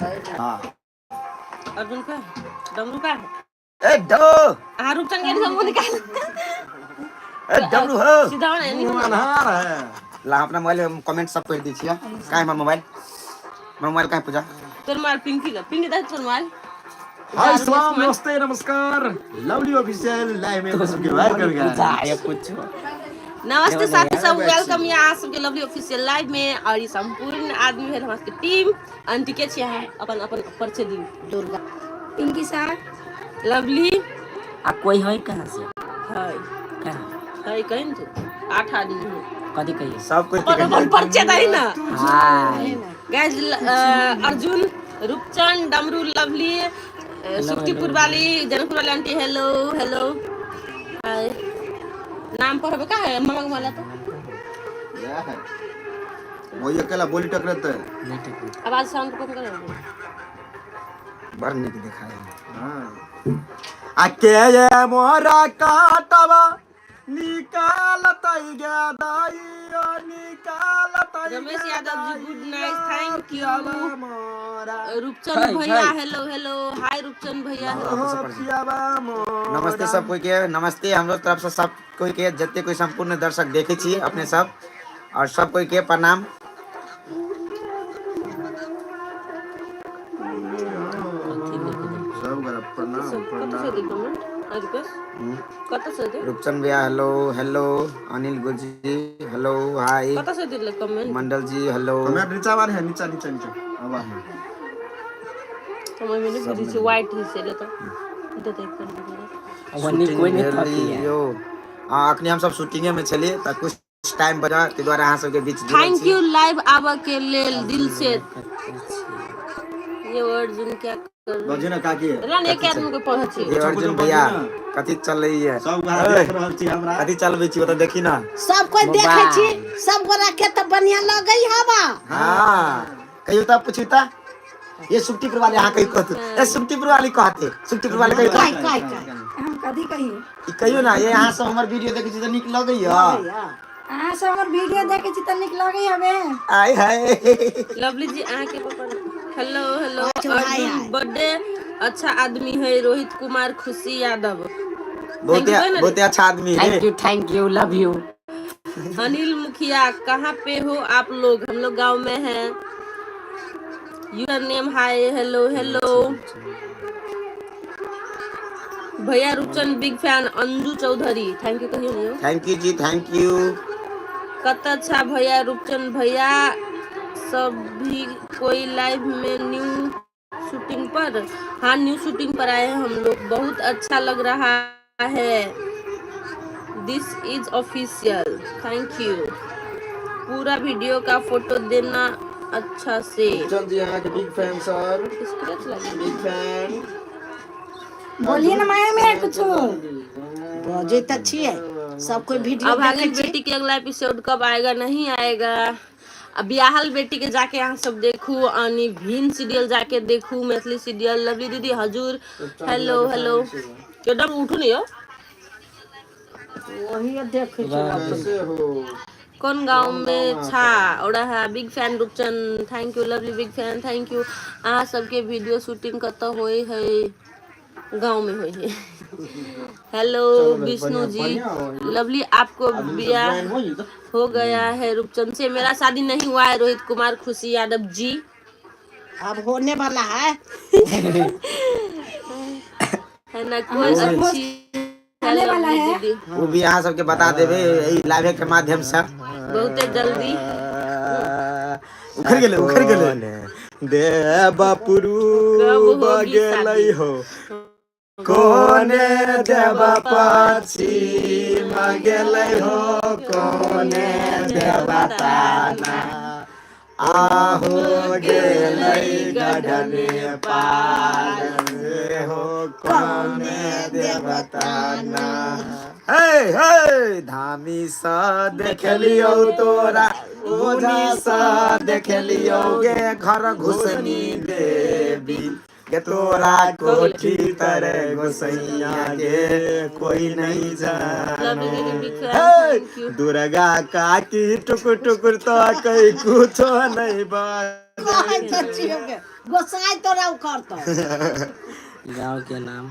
हाँ। अर्जुन का डमरू का ए डो। अहाँ रूपचंद के सब निकाल। ए डमरू हो। सीधा होना नहीं। मुँह अन्हार है। ला अपना मोबाइल में कमेंट सब पढ़ दी छियै। काहे हमर मोबाइल, हमर मोबाइल काहे पूजा? तोर मोबाइल पिंकी का, पिंकी दा तोर मोबाइल। हाय सलाम नमस्ते नमस्कार, लवली ऑफिशियल लाइव में सबके welcome पूजा गाइस। या कुछ। नमस्ते साथी सब, welcome यहाँ सबके लवली ऑफिशियल लाइव में। और ई संपूर्ण आदमी भेल हमरा सबके टीम। अंति के छी अहाँ अपन अपन परिचय दियौ। दुर्गा पिंकी साह। लवली। आ कोई है कहाँ से? है। कहाँ? है कहीं तू 8 आदमी है। कथी कहिए? सब कोई अपन अपन परिचय दही ना। हाय। गाइस अर्जुन, रूपचंद, डमरू, लवली, सुखटीपुर वाली, जनकपुर वाली आंटी, हेलो हेलो हाय। नाम पढ़बे का है मामा के वाला तो वही अकेला बोली टकरत है। नहीं ठीक। आवाज साउंड कम करो। बड़ नीक देखाय। हाँ। आ के ये मोरा काटवा निकालतै गे दाइयो निकालतै। Ramesh Yadav ji good night, thank you. मोरा रूपचंद हाय, भैया हाय। हेलो हेलो हाय रूपचंद भैया। हो पियावा मोरा। नमस्ते सब कोई के, नमस्ते हमरो तरफ से सब कोई के, जते कोई संपूर्ण दर्शक देखे छी अपने सब और सब कोई के प्रणाम। कथी लिख दे? सब गरब प्रणाम। कत प्रणाम। से दे कमेंट अरिकस कत से दे? रूपचंद भैया हेलो हेलो, अनिल गुरुजी हेलो हाय, कत से दिल कमेंट? मंडल जी हेलो। कमेंट नीचा बार है, नीचा नीचा नीचा अब आ। समय में नहीं बुझी छी व्हाइट ही से ले तो दे दे कर दे। वनी कोई नहीं थकी है। यो हाँ, अखनी हम सब शूटिंगे में छलिए त कुछ टाइम बचा ताहि दुआरे अहाँ सबके बीच जुड़ल thank छी। You live आवा के लेल दिल से। ये अर्जुन क्या कर बजे ना काकी। रन एक आदमी के पढ़ छी। ये अर्जुन भैया कथी चलै है? सब वहाँ देख रहल छी हमरा। कथी चलबै छी ओतऽ देखी ना। सब कोई देखे छी, सब गोरा के तो बढ़िया लगे हवा। हाँ कहियो त पूछू त ये सुखटीपुर वाले अहाँ कहियो कहतु, ए सुखटीपुर वाली कहते, सुखटीपुर वाले कहियो। काय काय काय हम कथी कही? ई कहियो ना, ये अहाँ सब हमर वीडियो देखै छी त नीक लगैया? अहाँ सब हमर वीडियो देखे छी तऽ नीक लगै हवे। आय हाय। लवली जी अहाँ के पापा हेलो हेलो। अच्छा, हाय, अर्जुन हाय। बर्थडे अच्छा आदमी है रोहित कुमार खुशी यादव। बहुते Thank you, ना। बहुते अच्छा आदमी है। Thank you thank you love you. Anil Mukhiya कहाँ पे हो आप लोग? हम लोग गांव में हैं। User name hi hello hello भैया Roopchand big fan Anju Chaudhary thank you कहियो नहीं। Thank you ji, thank you. कत अच्छा भैया रूपचंद भैया, सब भी कोई लाइव में न्यू शूटिंग पर? हाँ न्यू शूटिंग पर आए हैं हम लोग, बहुत अच्छा लग रहा है। This is official thank you. पूरा वीडियो का फोटो देना अच्छा से। चंद जी यहाँ के बिग फैन सर। स्क्रैच लगी। Big fan. बोलिए ना माया में कुछ। बजे तऽ छियै सब कोई वीडियो अभागिन देखे छी। बेटी के अगला एपिसोड कब आएगा? नहीं आएगा। अब ब्याहल बेटी के जाके यहाँ सब देखू, अनि भिन सीरियल जाके देखू, मैथिली सीरियल। लवली दीदी हजूर हेलो हेलो। एकदम उठू नहीं हो। वही देखे छी। कैसे हो? कौन गांव में छा और है? Big fan Roopchand thank you. Lovely big fan thank you. अहाँ सबके वीडियो शूटिंग कतऽ होय है? गांव में होय है। हेलो विष्णु जी। लवली आपको ब्याह हो गया है रूपचंद से? मेरा शादी नहीं हुआ है रोहित कुमार खुशी यादव जी। अब होने वाला है। है ना कोई अच्छी होने वाला लवली है। दीदी। वो भी अहाँ सबके बता देबै एहि लाइवे के माध्यम से। बहुते जल्दी। उखड़ गेलै उखड़ गेलै। देव कब होगी गेलै शादी? हो कोने देव पश्चिम गेलै हो कोने देवताना आहो गेलै गढ़ने पाल हो कोने देवताना। हे हे धामी स देखलियौ तोरा मुनि स देखलियौ गे घर घुसनी देवी के तोरा कोठी तर गोसैया के कोई नहीं जानो। लवली दीदी बिग फैन हे thank you. Durga काकी टुकुर टुकुर तो कहीं कुछो नहीं बाजे। कहै तऽ छियौ के गोसाई तोरा उखड़तौ। गाँव के नाम?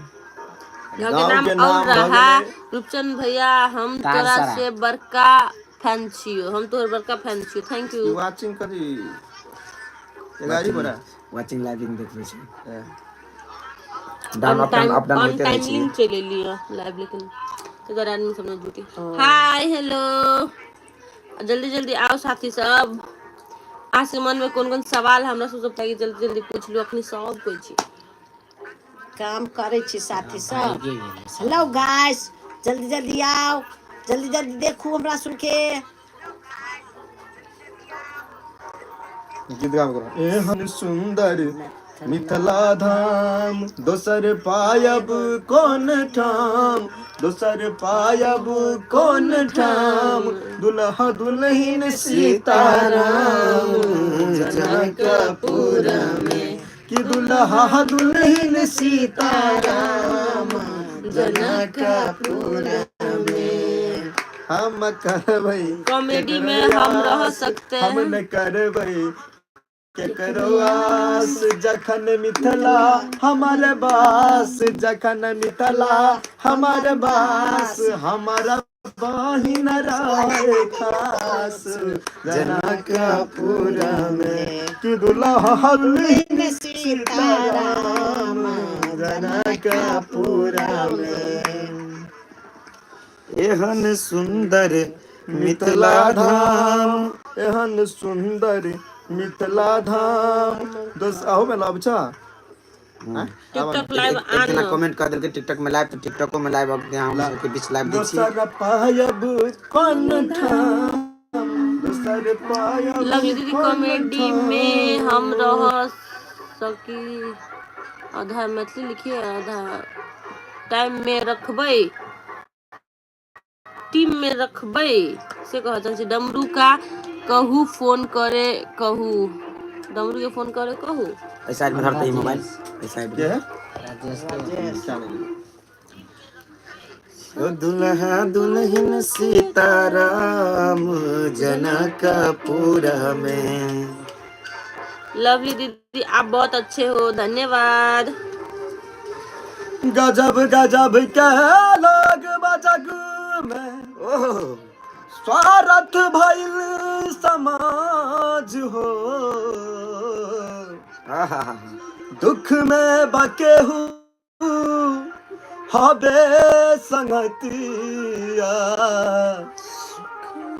गाँव के गाँव नाम के और नाम भऽ रहा। गेलै। रूपचंद भैया, हम तोरा तारसरा। से बड़का फैन छियो, हम तोहर बड़का फैन छियो। Thank you. Watching कथी गाड़ी पर वाचिंग लाइविंग देखबै छै। On down up down time up down on होइते रहै छै। टाइमिंग चलि एलियै लाइव, लेकिन इधर आदमी सब नहीं जुटे। हाय, हेलो, जल्दी जल्दी आओ साथी सब। आज के मन में कौन कौन सवाल हमरा सब ताकि जल्दी जल्दी पूछ लू। अखनी सब कोई छी। काम करै छी साथी सब। भागे गेलै सब। हेलो गाइस, जल्दी जल्दी आओ, जल्दी जल्दी देखू हमरा सुन के। गीत गाब करो। एहन सुंदर मिथिला धाम दोसर पायब कोन ठाम, दोसर पायब कोन ठाम, दुल्हा दुल्हिन सीताराम जनकपुर में, कि दुल्हा दुल्हिन सीताराम जनकपुर में। हम करबै कॉमेडी में हम रह सकते हम हैं। न करबै केकरो आस, जखन मिथिला हमर बास, जखन मिथिला हमर बास, हमर बहिन रहे खास जनकपुर में, कि दुल्हा दुल्हिन सीताराम जनकपुर में। एहन सुंदर मिथिला धाम, एहन सुंदर मिथिला धाम दोस्त। आहो में लाभ छा। टिकटॉक लाइव एक जना आना। कमेंट कर देलकै टिकटॉक में लाइव, तऽ टिकटॉको में लाइव अब हम सबके बीच लाइव दै छी। दोसर पायब कोन ठाम, दोसर पायब लवली दीदी, कोन कॉमेडी में ठाम। हम रह सकी। आधा मैथिली लिखिए, आधा टाइम में रखबै, टीम में रखबै से कह चाहै छी। डमरू का कहू फोन करे, कहू डमरू के फोन करे कहू। एहि साइड में धरते मोबाइल, एहि साइड के में। है? राजेश के। ओ दुल्हा दुल्हन सीताराम जनकपुर में। लवली दीदी, आप बहुत अच्छे हो, धन्यवाद। गजब गजब के लोग बजग में, ओहो, स्वार्थ भइल समाज हो, आहा, दुख में बकेहू हबे संगतिया,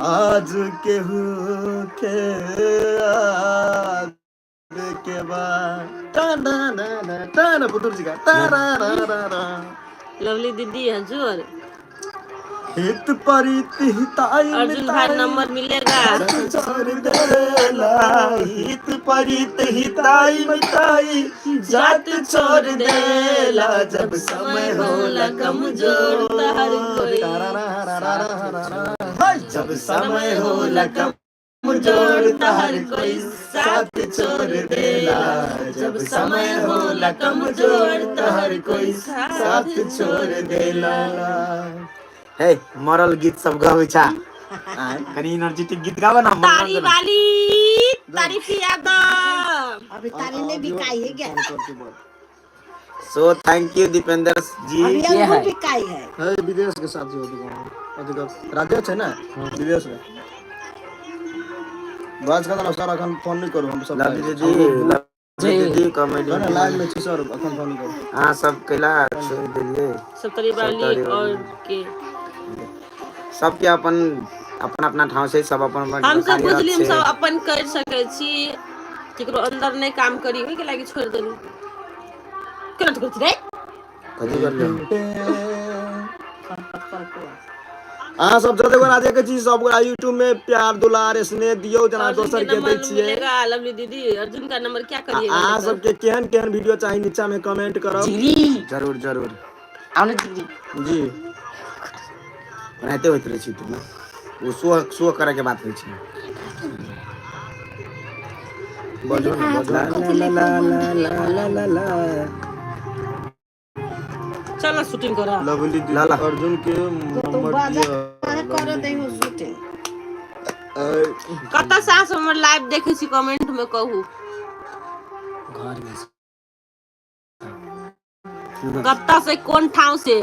आज केहू के आवे के बाद टाना ना ना टाना पुतुर जी का टाना ना ना ना। लवली दीदी हजुर। हित परित हिताई अर्जुन भाई, नंबर मिलेगा? छोड़ देला, हित परित हिताई मिताई जात छोड़ देला, जब समय होला कमजोर त हर कोई जब समय होला कमजोर त हर कोई साथ छोड़ देला, जब समय होला कमजोर त हर कोई साथ छोड़ देला। हे, मरल गीत सब गाबै छा, कनि एनर्जेटिक गीत गाब न। तारी मनोरंजन। वाली तारीफ यादव। अभी तारी नहीं बिकाई है क्या? सो thank you Dipendra जी। अभी ये अंगूर है। बिकाई है। है विदेश के साथी हो दुकान राजेश छै ने विदेश में बाज का सर, अखन फोन नहीं करू हम सब। लवली दीदी, लवली दीदी, कॉमेडी ना लाइव में छी सर, अखन फोन नहीं करू। अहाँ सब कैला छोड़ि देलियै? सतरी वाली सतरी और वाली। के सबके अपन अपन अपना ठाव छै, सब अपन अपन हम सब कार्यरत बुझली, हम छै। सब अपन कर सकै छी, केकरो अंदर नहि काम करी, ओहि के लागि छोड़ि देलू। केना करै छी रे? कथी करलियै? अहाँ सब जते गोरा देखै छी, सब गोरा यूट्यूब में प्यार दुलार स्नेह दियौ जेना अर्जुन दोसर के के दै नंबर छियै। मिलेगा लवली दीदी? अर्जुन का नंबर क्या करिएगा अहाँ लेकर? सबके केहन केहन वीडियो चाही, नीचा में कमेंट करब। जिगरी। जरूर जरूर। आउ ने जिगरी। जी। ओनाहिते होइत रहै छै यूट्यूब में, ओ शो शो करे के बात होइ छै। बजो ने, बजो। ला ला ला ला ला ला ला ला। चलो, शूटिंग करा। लवली दीदी, ला ला। अर्जुन के तो नंबर बाजा दिअ। कहाँ कर दे हो शूटिंग? कतऽ से अहाँ सब हमर लाइव देखै छी, कमेंट में कहू। घर में से। कत्ता से कौन ठाव से?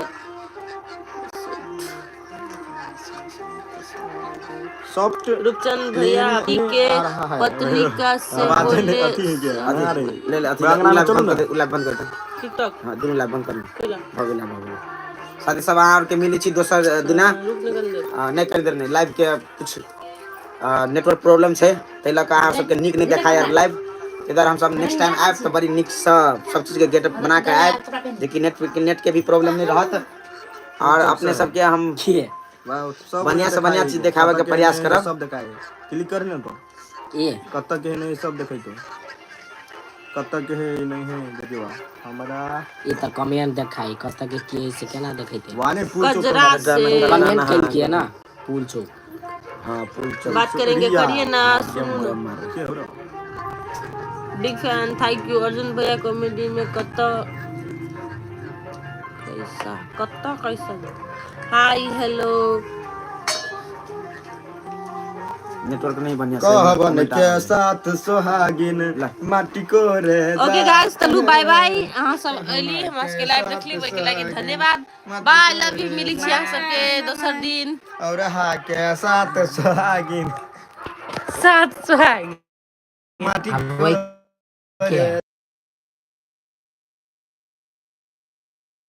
सॉफ्ट रूपचंद भैया नहीं के आ रहा है। पत्नी का से आवाज बोले नहीं अथी है क्या? आ रही। ले ले अथी बांग्ला में लाइव चलू बंद ना। कर दे, उ लाइव बंद कर दे। टिकटॉक हाँ, दुनू लाइव बंद कर दे। खोला। भऽ गेलै, भऽ गेलै। साथी सब, अहाँ आरके मिलै छी दोसर दिना। रुक निकल दे। नहि करि देर, नहि लाइव के कुछ नेटवर्क प्रॉब्लम छै, ताहि लऽ कऽ अहाँ सबके नीक नहि देखाय लाइव। इधर हमसब नेक्स्ट टाइम आयब तऽ बड़ी नीकसँ सब चीजके गेटअप बना कऽ आयब, जेकि नेट के भी प्रॉब्लम नहि रहत और अपने सबके हम के वाह, सब बढ़िया से बढ़िया चीज देखाबे के कतऽ प्रयास के करब। सब देखाए, क्लिक कर ना तो। ए। कतऽ के है नहीं, सब देखेतो। कतऽ के है नहीं है, देखियो हमरा। ई तऽ कमेंट देखाई कत के के से केना देखेते? वाने पुल चौक। कजरा से कमेंट केलकिए ना पुल चौक। हाँ, पुल चौक। बात करेंगे। रिया। करिए ना, सुनू ना। के हो रहा? Big fan, thank you. Arjun भैया कॉमेडी में कत्ता कैसा, कत्ता कैसा? हाय, हेलो। नेटवर्क नहीं बढ़िया से। कहबन के साथ सोहागिन माटी को रे। ओके गाइस, चलू, बाय बाय। अहाँ सब अयली, हमरा सबके लाइव देखली, ओहिके लागि धन्यवाद। बाय, लव you. मिली छी अहाँ सबके दोसर दिन। और हा के साथ सोहागिन साथ सुहाग माटी अब वही के।